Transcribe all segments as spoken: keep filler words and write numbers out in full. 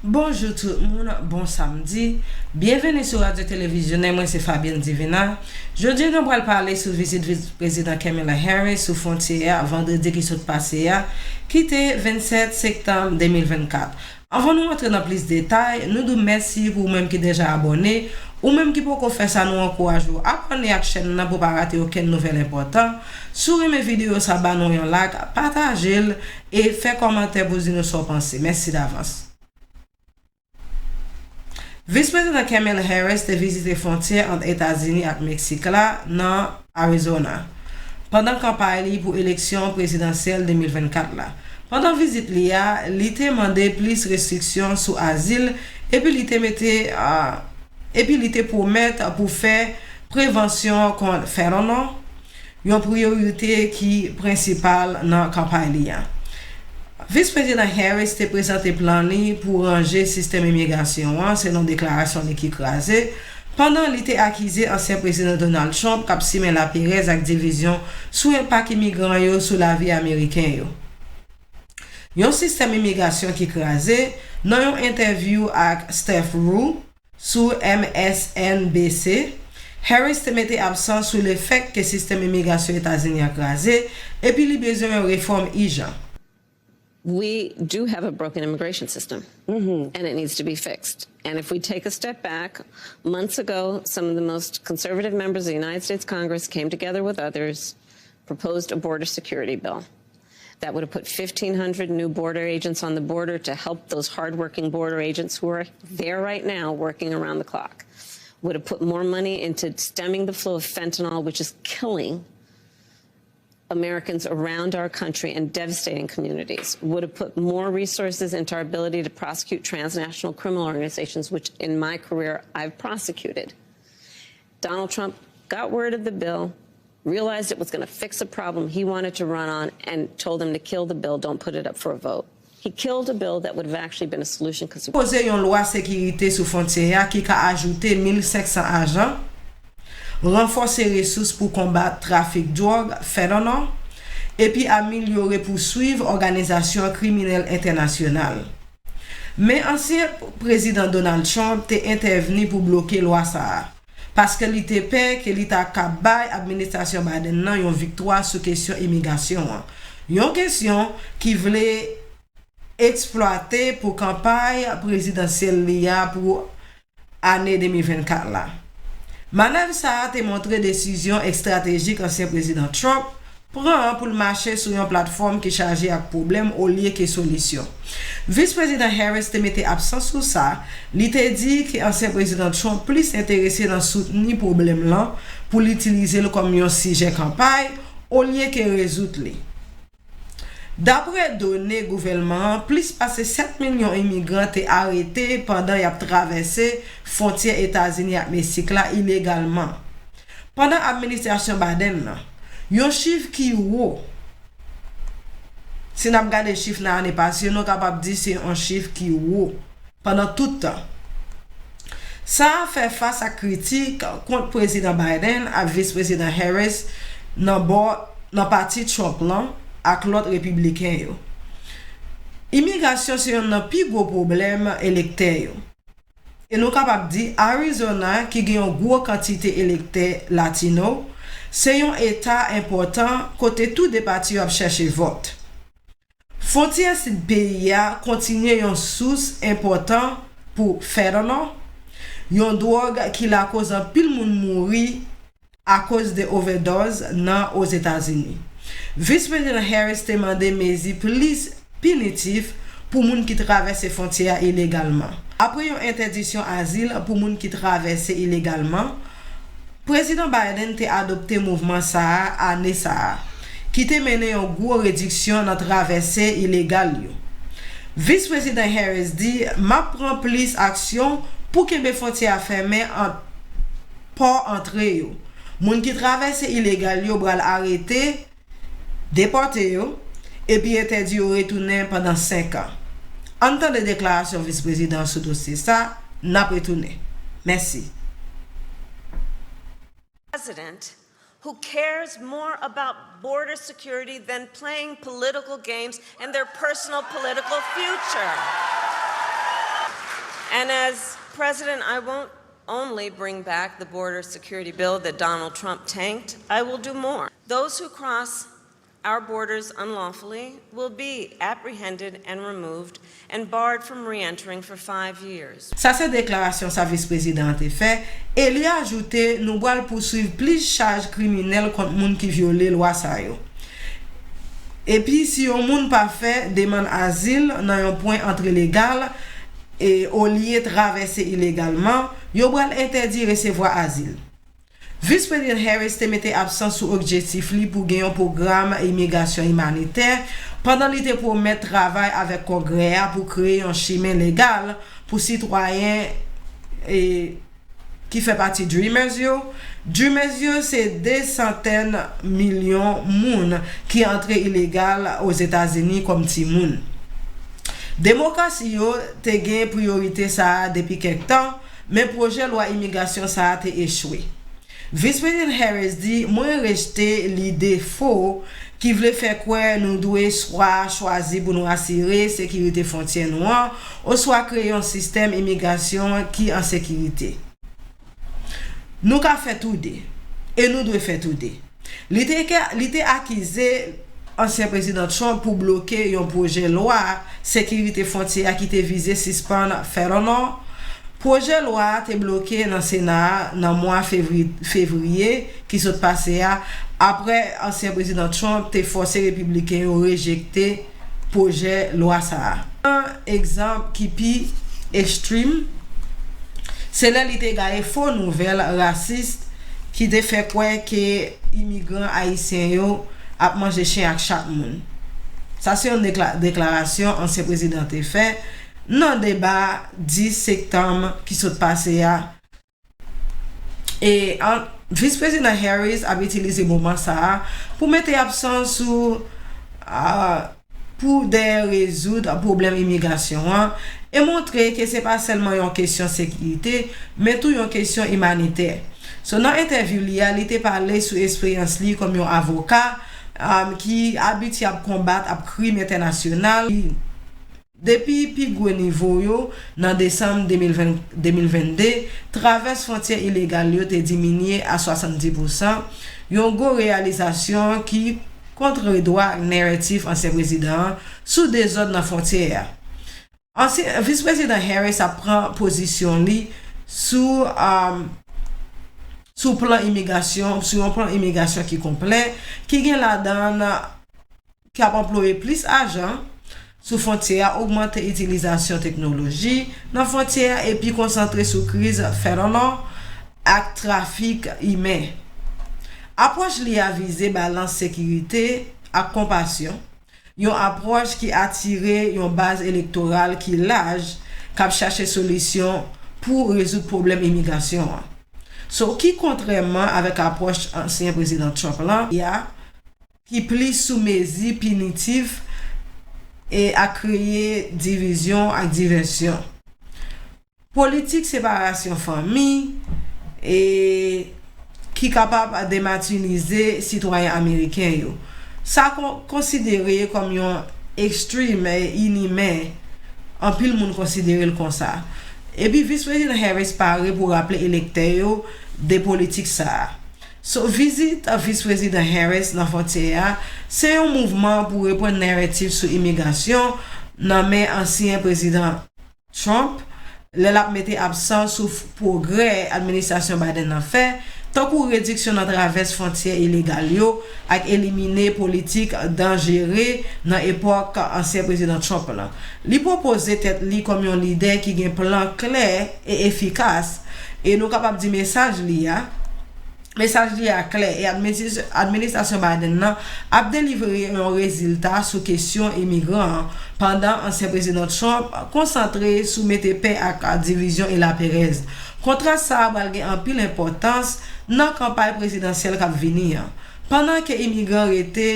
Bonjou tout moun, bon samdi. Byenveni sou Radyo Televizyonè, mwen se Fabienne Divina. Jodi a nou pral pale sou vizit Vis Prezidan Kamala Harris sou fwontyè a vandredi ki sot pase a, ki te vennsèt septanm de mil vennkat. Anvan nou rantre nan plis detay, nou di w mèsi pou ou menm ki deja abòne, ou menm ki poko fè sa, nou ankouraje w abòne ak chèn nan pou w pa rate okenn nouvèl enpòtan. Si w renmen videyo sa, ba nou yon like, pataje l e fè kòmantè pou di nou sa w panse. Mèsi davans. Vis Prezidan Kamala Harris te vizite fwontyè ant Etazini ak Meksik la nan Arizona, pandan kanpay li pou eleksyon prezidansyèl de mil vennkat la. Pandan vizit li a, li te mande plis restriksyon sou azil, epi li te mete, a, epi li te pwomèt pou fè prevansyon kont fentanyl yon priyorite ki prensipal nan kanpay li a. Vis Prezidan Harris te prezante plan li pou ranje sistèm imigrasyon an, selon deklarasyon li ki kraze, pandan li te akize ansyen Prezidan Donald Trump k ap simen laperèz ak divizyon sou enpak imigran yo sou lavi Ameriken yo. Yon sistèm imigrasyon ki kraze. Nan yon entèvyou ak Steph Rue sou M S N B C, Harris te mete aksan sou lefèt ke sistèm imigrasyon Etazini an kraze, epi li bezwen yon refòm ijan. We do have a broken immigration system, and it needs to be fixed. And if we take a step back, months ago, some of the most conservative members of the United States Congress came together with others, proposed a border security bill that would have put fifteen hundred new border agents on the border to help those hardworking border agents who are there right now working around the clock. Would have put more money into stemming the flow of fentanyl, which is killing Americans around our country and devastating communities. Would have put more resources into our ability to prosecute transnational criminal organizations, which in my career I've prosecuted. Donald Trump got word of the bill, realized it was going to fix a problem he wanted to run on, and told them to kill the bill, don't put it up for a vote. He killed a bill that would have actually been a solution because Poze yon lwa sekirite sou fwontyè a ki ka ajoute mil senk san ajan, ranfòse resous pou konbat trafik dwòg, fentanyl, epi amelyore pouswiv òganizasyon kriminèl entènasyonal. Men ansyen Prezidan Donald Trump te entèvni pou bloke lwa sa a, paske li te pè ke li ta ka bay administrasyon Biden nan yon viktwa sou kesyon imigrasyon an, yon kesyon ki vle eksplwate pou kanpay prezidansyèl li a pou ane de mil vennkat la. Manèv sa a te montre desizyon estratejik ansyen Prezidan Trump pran pou l mache sou yon platfòm ki chaje ak pwoblèm olye ke solisyon. Vis Prezidan Harris te mete aksan sou sa, li te di ke ansyen Prezidan Trump plis enterese nan soutni pwoblèm lan pou l itilize l kòm yon sijè kanpay olye ke rezoud li. Dapre done gouvènman an, plis pase sèt milyon imigran te arete pandan y ap travèse fwontyè Etazini ak Meksik la ilegalman pandan administrasyon Biden nan, yon chif ki wo. Si n ap gade chif nan ane pase yo, nou kapab di se yon chif ki wo pandan tout tan. Sa a fè fas ak kritik kont Prezidan Biden ak Vis Prezidan Harris nan bò nan pati Trump lan ak lòt repibliken yo. Imigrasyon se yonn nan pi gwo pwoblèm elektè yo. E nou kapab di Arizona, ki gen yon gwo kantite elektè Latino, se yon eta enpòtan kote tou de pati yo ap chèche vòt. Fwontyè sid peyi a kontinye yon sous enpòtan pou fentanyl, yon dwòg ki lakoz anpil moun mouri akoz de ovèdòz nan Ozetazini. Vis Prezidan Harris te mande mezi plis pinitif pou moun ki travèse fwontyè a ilegalman. Apre yon entèdiksyon azil pou moun ki travèse ilegalman, Prezidan Biden te adopte mouvman sa a ane sa a, ki te mennen yon gwo rediksyon nan travèse ilegal yo. Vis Prezidan Harris di, m ap pran plis aksyon pou kenbe fwontyè a fèmen ant pò antre yo. Moun ki travèse ilegal yo pral arete, depòte yo, epi entèdi yo retounen pandan senk an. Ann tande deklarasyon vis prezidan an sou dosye sa, n ap retounen. Mèsi. President who cares more about border security than playing political games and their personal political future. And as president, I won't only bring back the border security bill that Donald Trump tanked, I will do more. Those who cross our borders unlawfully will be apprehended and removed and barred from re-entering for five years. Sa se deklarasyon sa vis prezidan an te fè, e li ajoute nou pral pouswiv plis chaj kriminèl kont moun ki vyole lwa sa yo. Epi si yon moun pa fè demann azil nan yon pwen antre legal, e olye travèse ilegalman, yo pral entèdi resevwa azil. Vis Prezidan Harris te mete aksan sou objektif li pou gen yon pwogram imigrasyon imanitè, pandan li te pwomèt travay avèk Kongrè a pou kreye yon chimen legal pou sitwayen e, ki fè pati Dreamers yo. Dreamers yo se de santèn milyon moun ki antre ilegal Ozetazini kòm timoun. Demokrat yo te gen priyorite sa a depi kèk tan, men pwojè lwa imigrasyon sa a te echwe. Vis Prezidan Harris di, mwen rejte lide fo ki vle fè kwè nou dwe swa chwazi pou nou asire sekirite fwontyè nou an oswa kreye yon sistèm imigrasyon ki an sekirite. Nou ka fè tou de, e nou dwe fè tou de. Li te, li te akize ansyen prezidan Trump pou bloke yon pwojè lwa sekirite fwontyè a ki te vize sispann fentanyl. Pwojè lwa a te bloke nan Sena a nan mwa fevri-, fevriye ki sot pase a, apre ansyen prezidan Trump te fòse Repibliken yo rejekte pwojè lwa sa a. Yon egzanp ki pi ekstrèm, se lè li te gaye fo nouvèl rasis ki te fè kwè ke imigran ayisyen yo ap manje chen ak chat moun. Sa se yon dekla-, deklarasyon ansyen prezidan te fè nan deba dis septanm ki sot pase a. E an, Vis Prezidan Harris ap itilize moman sa a pou mete aksan sou, a, pou dèyè rezoud pwoblèm imigrasyon an e montre ke se pa sèlman yon kesyon sekirite, men tou yon kesyon imanitè. So, nan entèvyou li a, li te pale sou esperyans li kòm yon avoka, um, ki abitye ap konbat ap krim entènasyonal. Depi pi gwo nivo yo, nan desanm de mil ven, de mil vennde, travès fwontyè ilegal yo te diminye a swasanndis pousan, yon gwo reyalizasyon ki kontre dwa ak naratif ansyen prezidan an sou dezòd nan fwontyè a. Ansyen, Vis Prezidan Harris ap pran pozisyon li sou, um, sou plan imigrasyon, sou yon plan imigrasyon ki konplè, ki gen ladan l k ap anplwaye plis ajan sou fwontyè a, ogmante itilizasyon teknoloji nan fwontyè a epi konsantre sou kriz fentanyl ak trafik imen. Apwòch li a vize balans sekirite ak konpasyon, yon apwòch ki atire yon baz elektoral ki laj k ap chache solisyon pou rezoud pwoblèm imigrasyon an. So, ki kontrèman avèk apwòch ansyen prezidan Trump lan, ya, ki plis sou mezi pinitif e a kreye divizyon ak divèsyon. Politik separasyon fanmi e ki kapab dematinize sitwayen ameriken yo. Sa kon-, konsidere kòm yon ekstrèm e inimen. Anpil moun konsidere l konsa. Epi Vis Prezidan Harris pare pou raple elektè yo de politik sa a. So, vizit Vis Prezidan Harris nan fwontyè a se yon mouvman pou reprann naratif sou imigrasyon nan men ansyen prezidan Trump, lè l ap mete aksan sou f-, pwogrè administrasyon Biden nan fè, tankou rediksyon nan travès fwontyè ilegal yo ak elimine politik danjere nan epòk ansyen prezidan Trump lan. Li pwopoze tèt li kòm yon lidè ki gen plan klè e efikas, e nou kapab di mesaj li a, mesaj li a klè, e administ-, administrasyon Biden nan ap delivre yon rezilta sou kesyon imigran an, pandan ansyen prezidan Trump konsantre sou mete pè ak divizyon e laperèz. Kontras sa a pral gen anpil enpòtans nan kanpay prezidansyèl k ap vini an. Pandan ke imigran rete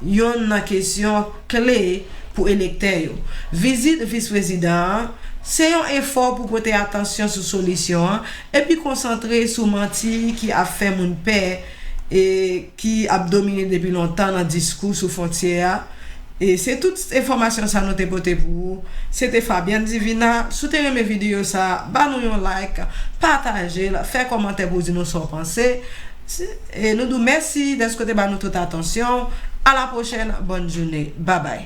yonn nan kesyon kle pou elektè yo, vizit vis prezidan an se yon efò pou pote atansyon sou solisyon an epi konsantre sou manti ki ap fè moun pè e ki ap domine depi lontan nan diskou sou fwontyè a E se tout enfòmasyon sa nou te pote pou ou. Se te Fabienne Divina. Si w te renmen videyo sa, ba nou yon like, pataje l, fè kòmantè pou w di nou sa w panse. E nou di w mèsi dèske w te ba nou tout atansyon. A la pwochèn, bòn jounen. Babay.